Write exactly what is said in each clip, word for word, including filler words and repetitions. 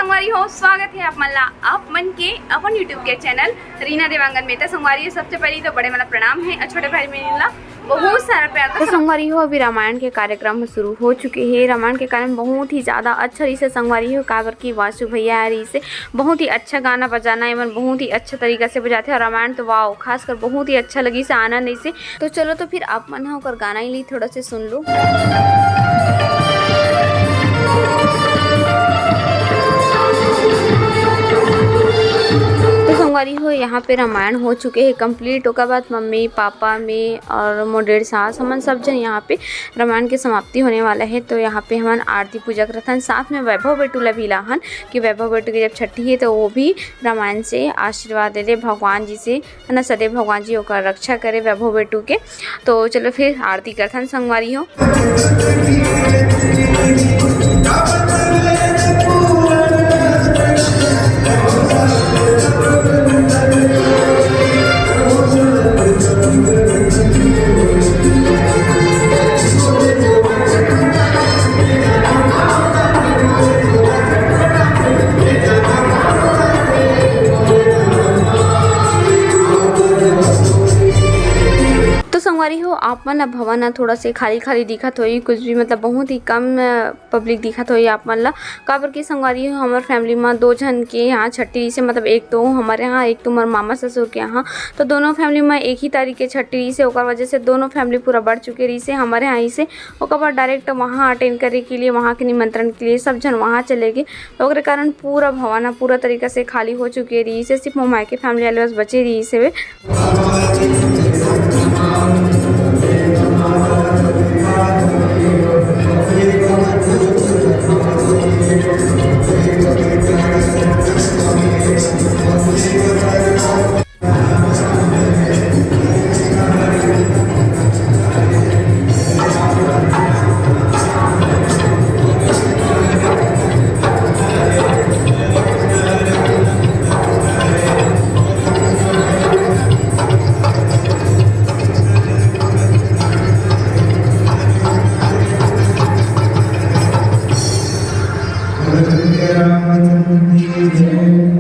संगवारी हो, स्वागत है आप मन ला, आप मन के अपन YouTube के चैनल रीना देवांगन में। तो संगवारी हो, सबसे पहले तो बड़े मन ला प्रणाम है और छोटे भाई बहन ला बहुत सारा प्यार। तो संगवारी हो, अभी रामायण के कार्यक्रम शुरू हो चुके हैं। रामायण के कार्यक्रम बहुत ही ज्यादा अच्छा रहिसे संगवारी हो, काबर की वासु भैया रहिसे, बहुत ही अच्छा गाना बजाना एमन बहुत ही अच्छा तरीका से बजाथे। और रामायण तो वाओ, खासकर बहुत ही अच्छा लगिसे, आनंद रहिसे। तो चलो, तो फिर आप मन ह ओकर गाना ही ली थोड़ा से सुन लो। तो संगवारी हो, यहाँ पे रामायण हो चुके हैं कंप्लीट। ओकर बाद मम्मी, पापा, मैं और मोर डेढ़ सास, हमन सब जन यहाँ पे रामायण के समाप्ति होने वाला है। तो यहाँ पे हमन आरती पूजा करत हन, साथ में वैभव बेटू ला भी लाहन कि वैभव बेटू की जब छठी है तो वो भी रामायण से आशीर्वाद दे दे, भगवान जी से, है ना, सदैव भगवान जी ओकर रक्षा करे वैभव बेटू के। तो चलो फिर आरती करथन संगवारी हो। तो संगवारी हो, आप मन ला भवन ह थोड़ा से खाली खाली दिखत होही, कुछ भी मतलब बहुत ही कम, अ, पब्लिक दिखत होही आप मन ला, काबर कि संगवारी हो, हमर फैमिली म दो झन के यहाँ छट्ठी रहिसे, मतलब एक तो हमर यहाँ, एक तो मोर मामा ससुर के यहाँ, तो दोनों फैमिली म एक ही तारीख के छट्ठी रहिसे, ओकर वजह से दोनों फैमिली पूरा बढ़ चुके रहिसे। हमर यहाँ इसे ओकर बाद डायरेक्ट वहाँ अटेंड करे के लिए, वहाँ के निमंत्रण के लिए सब झन वहाँ चले गए। तो ओकरे कारण पूरा भवन ह पूरा तरीका से खाली हो चुके रहिसे, सिर्फ मोर मायके फैमिली वाले बस बचे रहिसे वे।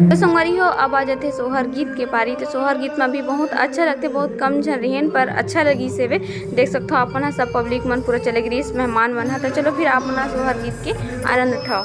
तो संगवारी हो, अब आ जाथे सोहर गीत के पारी। तो सोहर गीत में भी बहुत अच्छा लगथे, बहुत कम झन रहिन पर अच्छा लगिस हेवे। देख सकथो आप मन ह, सब पब्लिक मन पूरा चले गिस, मेहमान मन ह। तो चलो फिर आप मन ह सोहर गीत के आनंद उठाओ।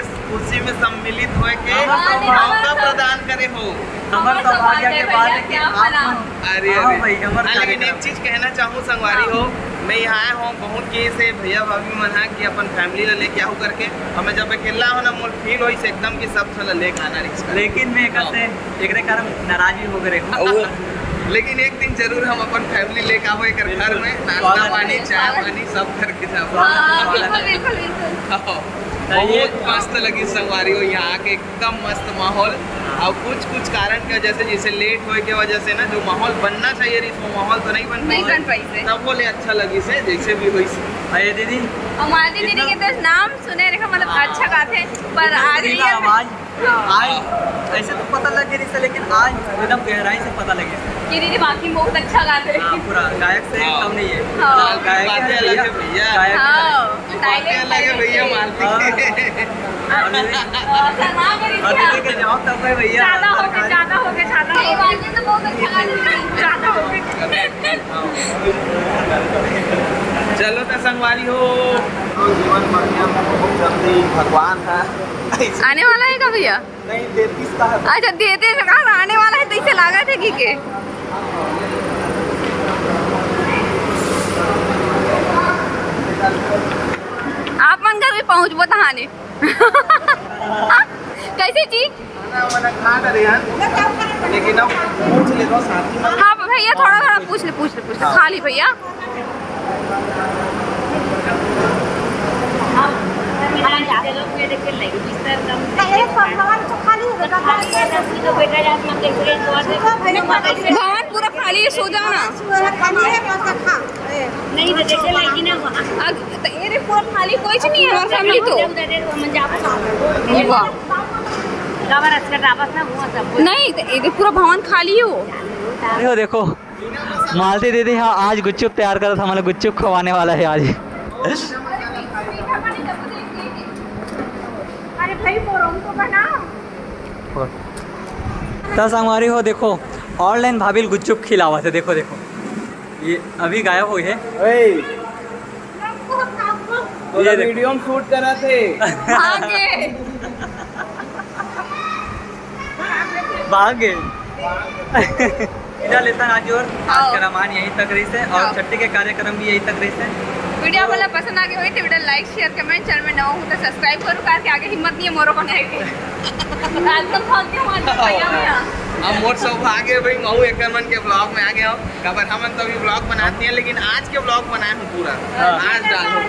खुशी में सम्मिलित होए के हमर सौभाग्य मौका प्रदान करे हो। हमर सौभाग्य के बात है कि आप मन अरे, हाँ अरे। भाई, हमर हाँ, लेकिन कार्यक्रम। एक चीज कहना चाहूँ संगवारी हो, मैं यहाँ आया हूँ बहुत के से भैया भाभी मन हा कि अपन फैमिली ला लेके आऊ करके, और मैं जब अकेला हूँ ना, मोर फील होइस एकदम कि सब झन ला लेके आना रिक्स कर। लेकिन मैं हाँ। कहते एकरे कारण नाराज भी हो गए हूँ। वो, लेकिन एक दिन जरूर हम अपन फैमिली लेके आबो एकर घर बिल्कुल। में, नाश्ता स्वागत पानी, है। चाय पानी सब करके जाबो। हाँ, बिल्कुल, बिल्कुल, बिल्कुल। हाँ। तो ये बहुत मस्त लगी संगवारी हो, यहाँ आके एकदम मस्त माहौल। और कुछ कुछ कारण की वजह से, जैसे लेट होए के वजह से ना, जो माहौल बनना चाहिए रही, वो माहौल तो नहीं बन नहीं पाइस। बन पाइस है। तब बोले अच्छा लगी से, जैसे भी होइस। अरे दीदी, हमारी दीदी इतना के तो नाम सुने रखा, मतलब हाँ। अच्छा गाते, पर इतना आज सुरीला ये आवाज। हाँ। आज ऐसे तो पता लग गया रिश्ता, लेकिन आज एकदम गहराई से पता लगे। कि दीदी वाकई बहुत अच्छा गाते हैं। हाँ, पूरा गायक से हाँ। कम नहीं है। हाँ। गायक बातें अलग है भैया। गायक हाँ। बातें अलग है भैया, मालती हाँ। के। हाँ। शर्मा गई और क्या? दीदी के जवाब तब है भैया। ज्यादा हो गए, ज्यादा हो गए, ज्यादा हो गए। बातें तो बहुत अच्छा गाते हैं। ज्यादा हो गए। चलो तो संगवारी हो। जीवन बढ़िया, बहुत जल्दी भगवान है। आने वाला है का भैया? नहीं, देतीस का है। अच्छा, देतीस का आने वाला है, तो इसे लागत है कि के? आप मन घर भी पहुँचबो तहाने। कैसे जी? खाना वाना खा डरे हैं, लेकिन अब पूछ ले दो साथी में। हाँ भैया, थोड़ा थोड़ा पूछ ले, पूछ ले, पूछ ले। हाँ। खा ली भैया। भवन पूरा खाली है, सो जाओ ना। नहीं तो जैसे लाइकी ना वहाँ। अग-, तो ये रे पूरा खाली, कोई नहीं है हमारी फैमिली तो। वाह। नहीं, तो ये पूरा भवन खाली है वो। देखो, देखो, मालती दीदी हा आज गुपचुप तैयार करत, हमन ला गुपचुप खवाने वाला है आज। अरे भाई, मोर हमको बनाओ। त संगवारी हो, देखो, ऑनलाइन भाभी ल गुपचुप खिलावत है। देखो, देखो, ये अभी गायब हुई है। ओए, ये देखो। वीडियो में शूट करा थे। भागे। भागे। विदा लेथन आज, और आज हाँ। के रामायण यहीं तक रहिस हे और हाँ। छट्ठी के कार्यक्रम भी यहीं तक रहिस हे। वीडियो आप मन ला पसंद आगे होही तो video like, share, comment, channel में नवा हो तो subscribe करू, काबर कि आगे हिम्मत नहीं है मोरो बनाए के। आज तो भाग गया हमारे भैया, भैया। अब मोर सौभाग्य है भाई, महू एकर मन के vlog में आ गया हूँ। काबर हमन तो अभी vlog बनात नहीं है, लेकिन आज के vlog बनाए हूँ पूरा। हाँ। आज डालूँ।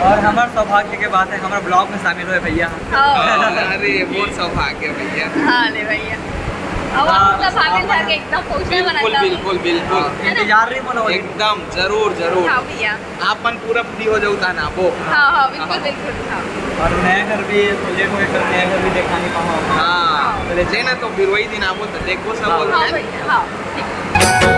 और हमार सौभाग्य के बात है, हमार vlog में शामिल हुए भैया। हाँ। अरे, मोर सौभाग्य भैया। हाँ, ले भैया। अब हाँ। हम सब भाभी घर के एकदम पहुँचने वाला बिल्कुल, था। बिल्कुल, बिल्कुल। है ना? इंतजार नहीं मनाओ। एकदम, जरूर, जरूर। हाँ भैया। आप मन पूरा free हो जाऊ ता ना, वो। हाँ, हाँ, बिल्कुल, हाँ। बिल्कुल, हाँ। और नया घर भी है, तो लेट हो गया, नया घर भी देखा नहीं पाऊँ। हाँ। हाँ। चले जे ना, तो फिर वही दिन आबो तो देखो सब हाँ। बोल हाँ रहे हैं। भैया, हाँ, ठीक।